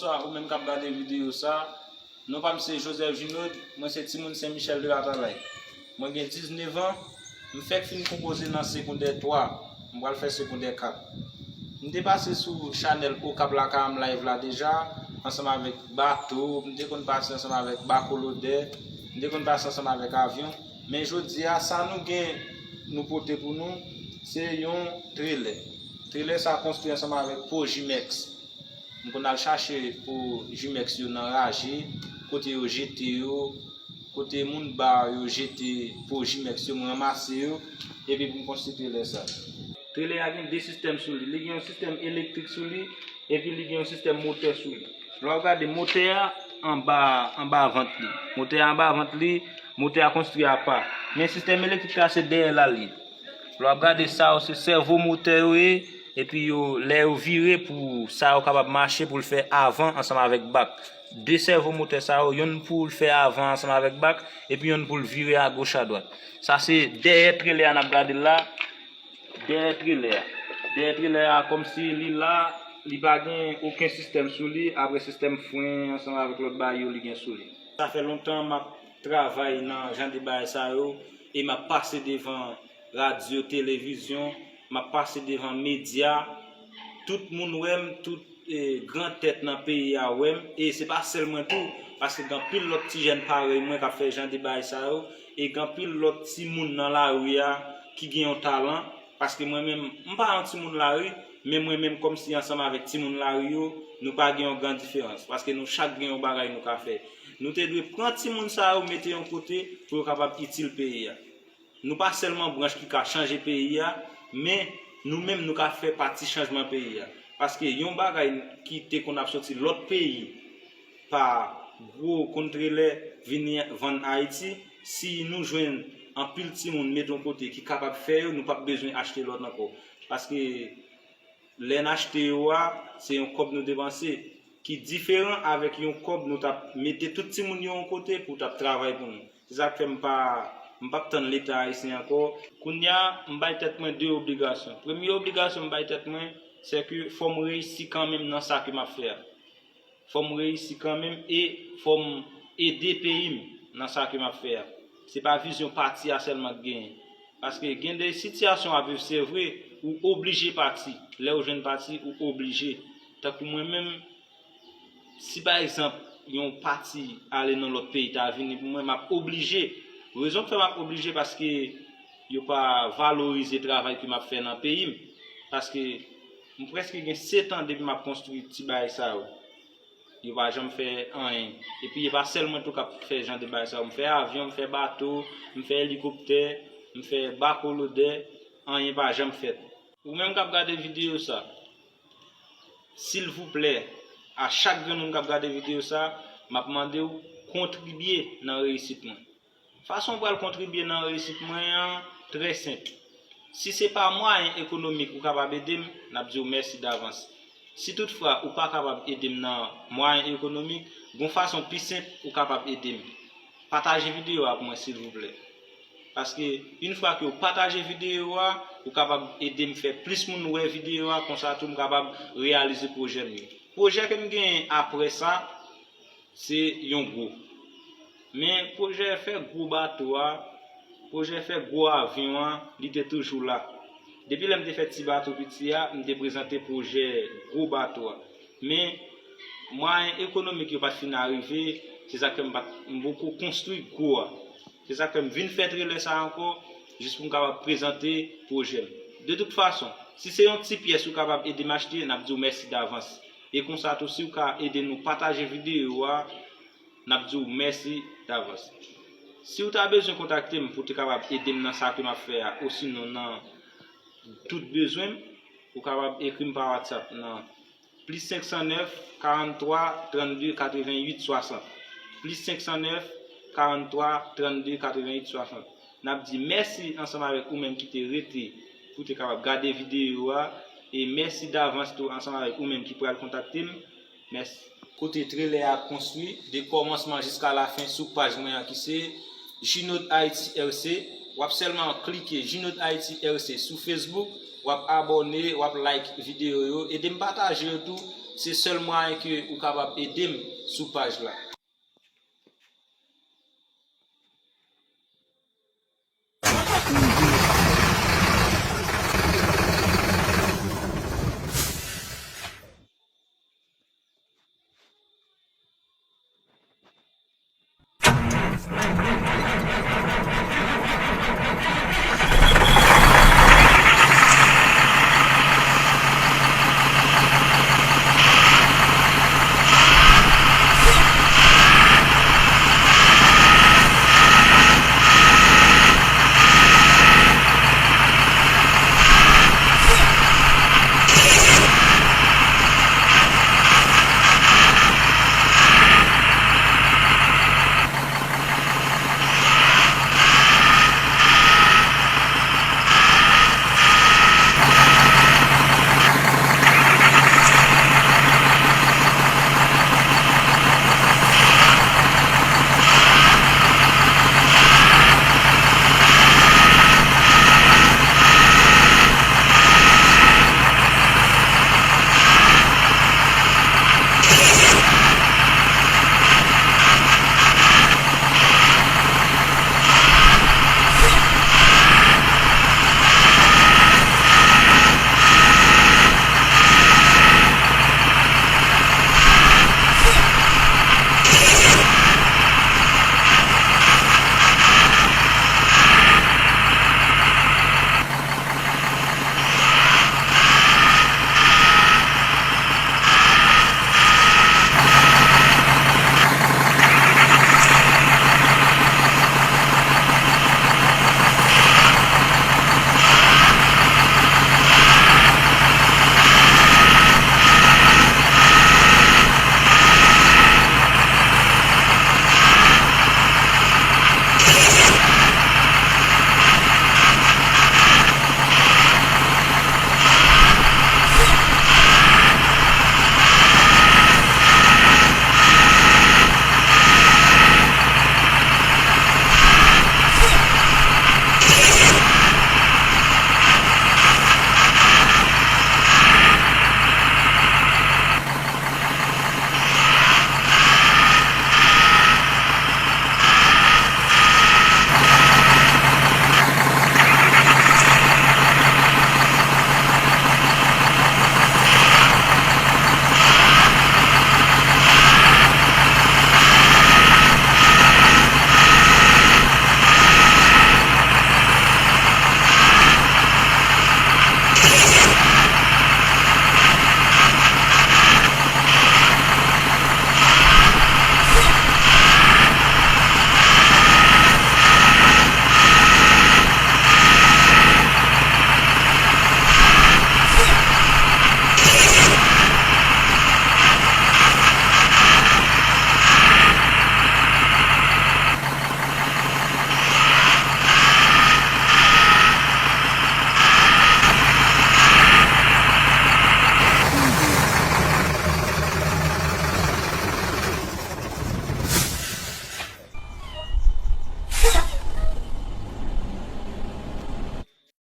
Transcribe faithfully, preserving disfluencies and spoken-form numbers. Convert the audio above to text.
Bonswa, ou menm k ap gade videyo sa. Non pa m se Joseph Ginaud, mwen se timoun Sen Michèl de Latalay. Mwen gen diznèf an, m fèk fin konpoze nan segondè twa, m pral fè segondè kat. M te pase sou chanèl Okap Lakay Anm Live la deja, ansanm avèk Bato, m te konn pase ansanm avèk Bako Lodè, m te konn pase ansanm avèk Avyon. Men jodi a, sa nou gen, nou pote pou nou, se yon trelè. Trelè sa konstwi ansanm avèk Pojimex. M konn al chache Pojimex yo nan raje, kote yo jete yo, kote moun ba yo jete Pojimex yo, m ranmase yo, epi pou m konstwi trelè sa. Trelè a gen de sistèm sou li. Li gen yon sistèm elektrik sou li, epi li gen yon sistèm motè sou li. Lè w ap gade motè a anba, anba vant li. Motè a anba vant li, motè a konstwi apa. Men sistèm elektrik la se dèyè l al ye. Lè w ap gade sa yo, se sèvo motè yo ye, epi yo, lè yo vire pou sa yo kapab mache pou l fè avan ansanm avèk bak. De sèvo motè sa yo, yonn pou l fè avan ansanm avèk bak, epi yonn pou l vire agoch adwat. Sa se dèyè trelè a n ap gade l la. Dèyè trelè a. Dèyè trelè a, kòmsi li la, li pa gen okenn sistèm sou li, apre sistèm fren ansanm avèk lòt bagay yo li gen sou li. Sa fè lontan m ap travay nan jan de bagay sa yo, e m ap pase devan radyo, televizyon, m ap pase devan medya. Tout moun wè m, tout, e, gran tèt nan peyi a wè m, e se pa sèl mwen tou, paske gen anpil lòt ti jèn parèy mwen k ap fè jan de bagay sa yo, e gen anpil lòt timoun nan lari a ki gen yon talan, paske mwen menm, m pa yon timoun lari, men mwen menm kòmsi ansanm avèk timoun lari yo, nou pa gen yon gran diferans, paske nou chak gen yon bagay nou ka fè. Nou te dwe pran timoun sa yo, mete yon kote pou yo kapab itil peyi a. Nou pa sèlman branch ki ka chanje peyi a, men nou menm nou ka fè pati chanjman peyi a. Paske yon bagay ki te konn ap soti lòt peyi pa gwo konn trelè vini vann Ayiti, si nou jwenn anpil timoun met yon kote ki kapab fè yo, nou p ap bezwen achte lòt ankò. Paske lè n achte yo a, se yon kòb nou depanse, ki diferan avèk yon kòb nou t ap mete tout timoun yo yon kote pou t ap travay pou nou. Se sa k fè m pa, m p ap tann Leta ayisyen ankò. Kounye a, m bay tèt mwen de obligasyon. Premye obligasyon m bay tèt mwen, se ke fò m reyisi kanmenm nan sa ke m ap fè a. Fò m reyisi kanmenm e fò m ede peyi m nan sa ke m ap fè a. Se pa vizyon pati a sèlman k genyen. Paske gen de sitiyasyon w ap viv, se vre, ou oblije pati. Lè w jwenn pati, ou oblije. Tankou mwen menm, si pa egzanp, yon pati ale nan lòt peyi ta vini pou mwen, m ap oblije. Rezon k fè m ap oblije, paske yo pa valorize travay ke m ap fè nan peyi m. Paske m prèske gen sèt an depi m ap konstwi ti bagay sa yo. Yo pa janm fè anyen. Epi e pa sèl mwen tou k ap fè jan de bagay sa yo. M fè avyon, m fè bato, m fè elikoptè, m fè bako lodè, anyen pa janm fèt. Ou menm k ap gade videyo sa, silvouplè, a chak grenn moun k ap gade videyo sa, m ap mande w kontribye nan reyisit mwen. Fason w pral kontribye nan reyisit mwen an trè senp. Si se pa mwayen ekonomik ou kapab ede m, n ap di w mèsi davans. Si toutfwa ou pa kapab ede m nan mwayen ekonomik, gon fason pi senp ou kapab ede m. Pataje videyo a pou mwen, silvouplè. Paske, yon fwa ke w pataje videyo a, ou kapab ede m fè plis moun wè videyo a, konsa tou m kapab reyalize pwojè m yo. Pwojè ke m genyen apre sa, se yon gwo. Men pwojè fè gwo bato a, pwojè fè gwo avyon an, li te toujou la. Depi lè m te fè ti bato piti a, m te prezante pwojè gwo bato a. Men mwayen ekonomik yo pa t fin arive, se sa k fè m pa t, m poko konstwi gwo a. Se sa k fè m vin fè trelè sa a ankò, jis pou m kapab prezante pwojè m. De tout fason, si se yon ti pyès ou kapab ede m achte, n ap di w mèsi davans. E konsa tou, si w ka ede nou pataje videyo a, n ap di w mèsi davans. Si w ta bezwen kontakte m pou w te kapab ede m nan sa ke m ap fè a, osinon nan tout bezwen m, ou kapab ekri m pa WhatsApp nan plis senk san nèf, karanntrwa, trannde, katrevenn uit, swasant. Plis senk san nèf, karanntrwa, trannde, katrevenn uit, swasant. N ap di mèsi ansanm avèk ou menm ki te rete pou te kapab gade videyo a. E mèsi davans tou ansanm avèk ou menm ki pral kontakte m. Mèsi. Kote trelè a konstwi, de kòmansman jiska lafen sou paj mwen an ki se Ginaud Haïti R C. W ap sèlman klike Ginaud Haïti R C sou Facebook, w ap abòne, w ap like videyo yo, ede m pataje yo tou. Se sèl mwayen ke ou kapab ede m sou paj la.